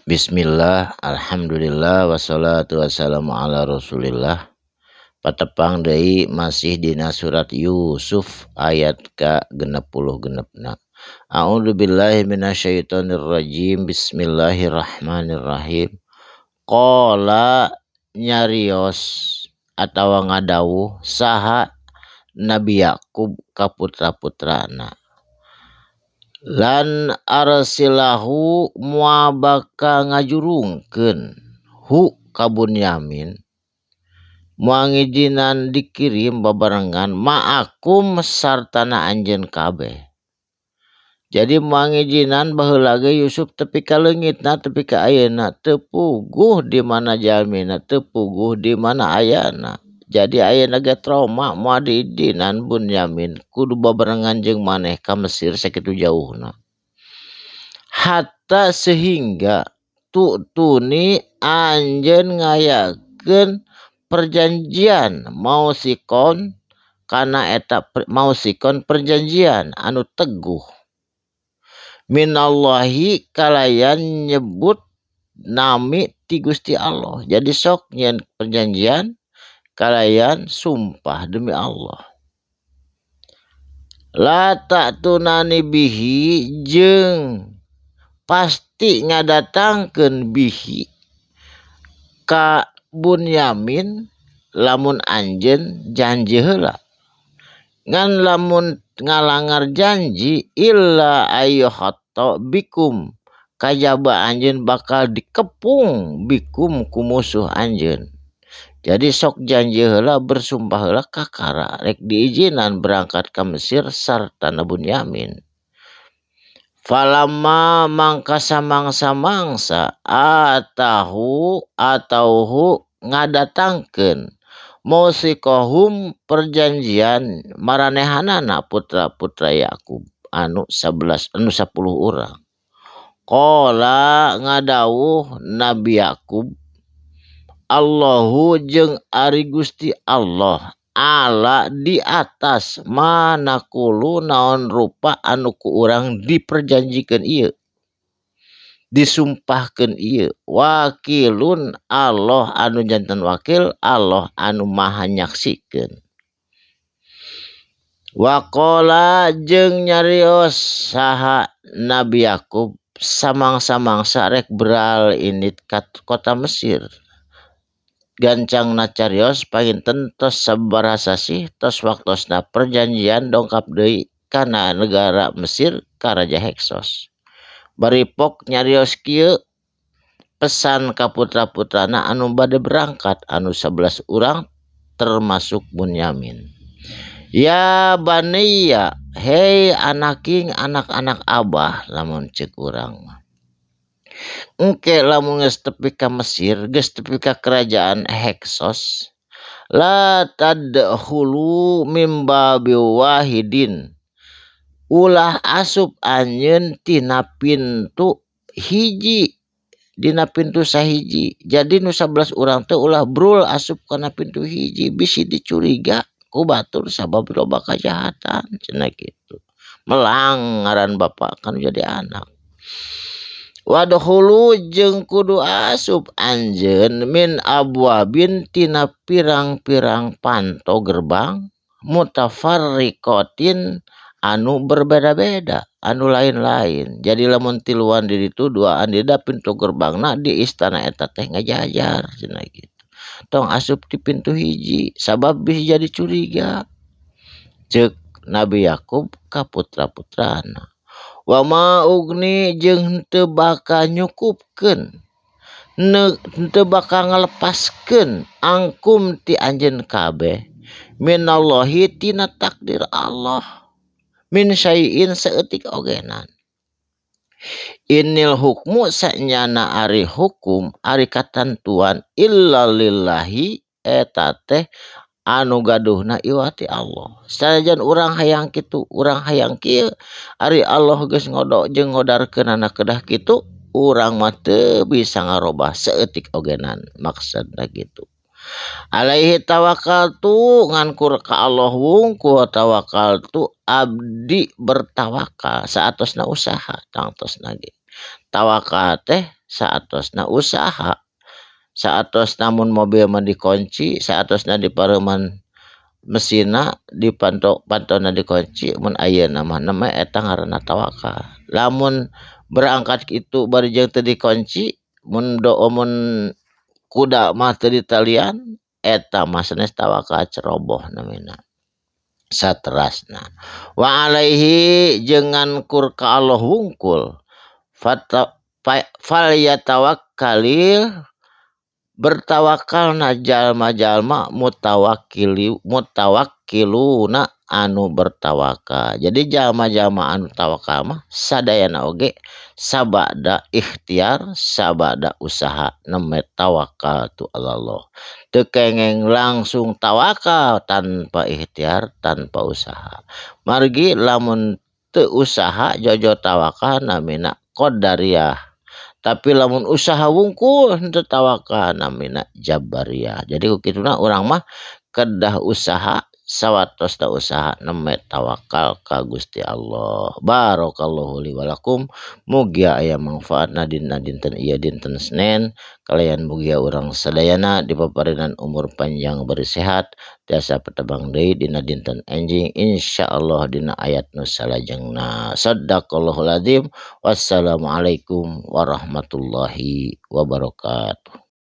Bismillah, alhamdulillah, wassalatu wassalamu ala rasulillah. Patepang deui masih dina surat Yusuf ayat ka 66na. A'udzu billahi minasyaitonir rajim. Bismillahirrahmanirrahim. Qala nyarios atawa ngadawuh saha Nabi Yakub ka putra-putrana. Lan arsilahu moal bakal ngajurungkeun hu ka Bunyamin moal ngijinan dikirim babarengan ma'akum sartana anjeun kabeh. Jadi moal ngijinan baheula ge Yusuf tepi ka leungitna tepi ka ayeuna teu puguh di mana jalmina, teu puguh di mana ayana. Jadi ayeuna ge trauma moal diijinan Bunyamin kudu babarengan jeung maneh ka Mesir sakitu jauhna. Hatta sehingga tutuni anjeun ngayakeun perjanjian mausikon kana eta mausikon perjanjian anu teguh. Minallahi kalayan nyebut nami ti Gusti Allah. Jadi sok nyeun perjanjian kalayan sumpah demi Allah. La ta'tunani bihi jeung pasti ngadatangkeun bihi ka Bunyamin lamun anjeun janji heula. Ngan lamun ngalangar janji illa ayyuhatta bikum kajaba anjeun bakal dikepung bikum ku musuh anjeun. Jadi sok janji heula bersumpah heula kakara rek diizinan berangkat ka Mesir sarta Bunyamin. Falamma mangka samangsa-mangsa atahu atauhu ngadatangkeun mausiqahum perjanjian maranehanana putra-putra Yakub anu 11 anu 10 urang. Qala ngadawuh Nabi Yakub Allahu jeung ari Gusti Allah ala di atas manakulu naon rupa anu ku urang diperjanjikeun ieu disumpahkeun ieu wakilun Allah anu janten wakil Allah anu maha nyaksikeun. Waqala jeung nyarios saha Nabi Yakub samangsa-mangsa rek beral indit ka kota Mesir. Gancangna carios panginten tos sabaraha sasih tos waktosna perjanjian dongkap deui kana negara Mesir ka Raja Heksos. Bari pok nyarios kieu pesan ka putra-putrana anu bade berangkat anu 11 urang termasuk Bunyamin. Ya baniya, hei anaking anak-anak abah lamun ceuk urang mah. Engke lamun geus tepi ka Mesir, geus tepi ka kerajaan Heksos, la tadkhulu mim babi wahidin. Ulah asup anjeun tina pintu hiji, dina pintu sahiji. Jadi nu 11 urang teh ulah brul asup kana pintu hiji, bisi dicuriga ku batur sabab loba kajahatan cenah kitu. Melang ngaran bapak kan jadi anak. Wadkhulu jeung kudu asup anjeun min abwabin tina pirang-pirang panto gerbang mutafarriqatin anu berbeda-beda anu lain-lain. Jadi lamun tiluan di ditu duaan di da pintu gerbangna di istana eta teh ngajajar cenah kitu. Tong asup di pintu hiji sabab bisa jadi curiga. Ceuk Nabi Yakub ka putra-putrana. Wa ma ugni jeung henteu bakal nyukupkeun henteu bakal ngalepaskeun angkum ti anjeun kabeh minallahi tina takdir Allah min syai'in saeutik ogenan. Inil hukmu sanyana ari hukum ari katentuan illa lillahi eta teh anu gaduhna iwati Allah. Sanajan urang hayang kitu, urang hayang kieu, ari Allah geus ngodok jeung ngodarkeunana kedah kitu, urang mah teu bisa ngarobah saeutik ogenan maksudna kitu. Alaihi tawakkaltu ngan kur ka Allah wungkul tawakkaltu abdi bertawakal saatosna usaha tangtosna ge. Tawakal teh Saatosna usaha, saatosna mun mobil mah dikunci, saatosna dipareuman mesinna, dipanto pantona dikunci, mun ayeuna mah namanya eta ngaranna tawakal. Lamun berangkat kitu bari jeung teu dikunci, mun do mun kuda mah teu ditalian, eta mah sanes tawakal, ceroboh namina. Saterasna wa alaihi jeung ngan kur ka Allah wungkul falyatawakkalil bertawakalna jalma-jalma mutawakkili mutawakkiluna anu bertawakal. Jadi jalma-jalma anu tawakal mah sadayana oge sabada ikhtiar, sabada usaha neme tawakal tu Allah. Teu kengeng langsung tawakal tanpa ikhtiar, tanpa usaha. Margi lamun teu usaha jojo tawakal namina qadariyah. Tapi lamun usaha wungkul henteu tawakal namina jabariyah. Jadi ku kituna urang mah kedah usaha, sawatosna usaha neme tawakal ka Gusti Allah. Barakallahu li walakum, mugia aya mangfaatna dina dinten ieu dinten Senen, kalayan mugia urang sadayana dipaparinan umur panjang beri sehat, tiasa patebang deui dina dinten enjing insyaallah dina ayat nu salajengna. Sadaqallahul azim. Wassalamualaikum warahmatullahi wabarakatuh.